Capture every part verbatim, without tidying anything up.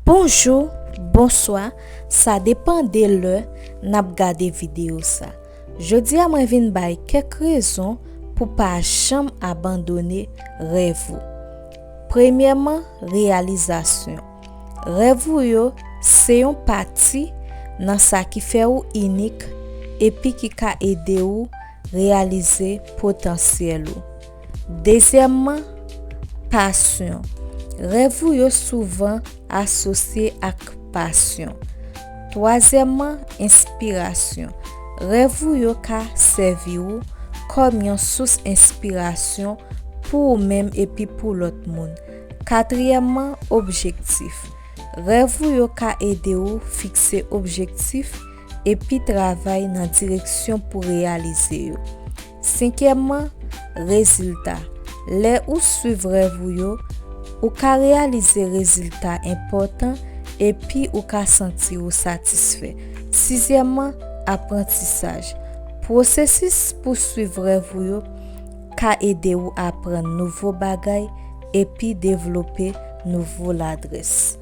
Bonjou, bonswa, sa depann de lè n ap gade videyo sa. Jodi a mwen vin bay kèk rezon pou pa janm abandone rèv ou. Premyèman, reyalizasyon. Rèv ou yo se yon pati nan sa ki fè ou inik epi ki ka ede ou reyalize potansyèl ou. Dezyèmman, pasyon. Rèv ou yo souvan asosye ak pasyon. Twazyèmman, enspirasyon. Rèv ou yo ka sèvi ou kòm yon sous enspirasyon pou ou menm epi pou lòt moun. Katriyèmman, objektif. Rèv ou yo ka ede ou fikse objektif epi travay nan direksyon pou reyalize yo. Senkyèmman, rezilta. Lè ou swiv rèv ou yo, ou ka reyalize rezilta enpòtan epi ou ka santi ou satisfè. Sizyèmman, aprantisaj. Pwosesis pou swiv rèv ou yo ka ede ou aprann nouvo bagay epi devlope nouvo ladrès.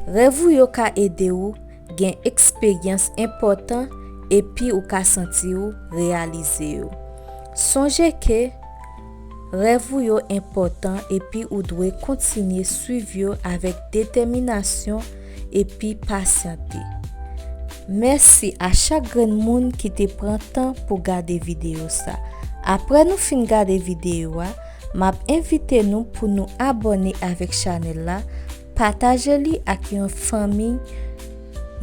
Rèv ou yo ka ede ou gen eksperyans enpòtan epi ou ka santi ou reyalize yo. Sonje ke rèv ou yo enpòtan epi ou dwe kontinye swiv yo avèk detèminasyon epi pasyante. Mèsi a chak grenn moun ki te pran tan pou gade videyo sa. Apre nou fin gade videyo a, m ap envite nou pou nou abòne avèk chanèl la, pataje li ak yon fanmi,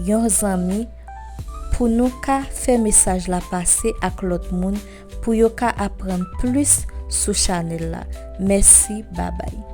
yon zanmi, pou nou ka fè mesaj la pase ak lòt moun, pou yo ka aprann plis sou chanèl la. Mèsi, babay.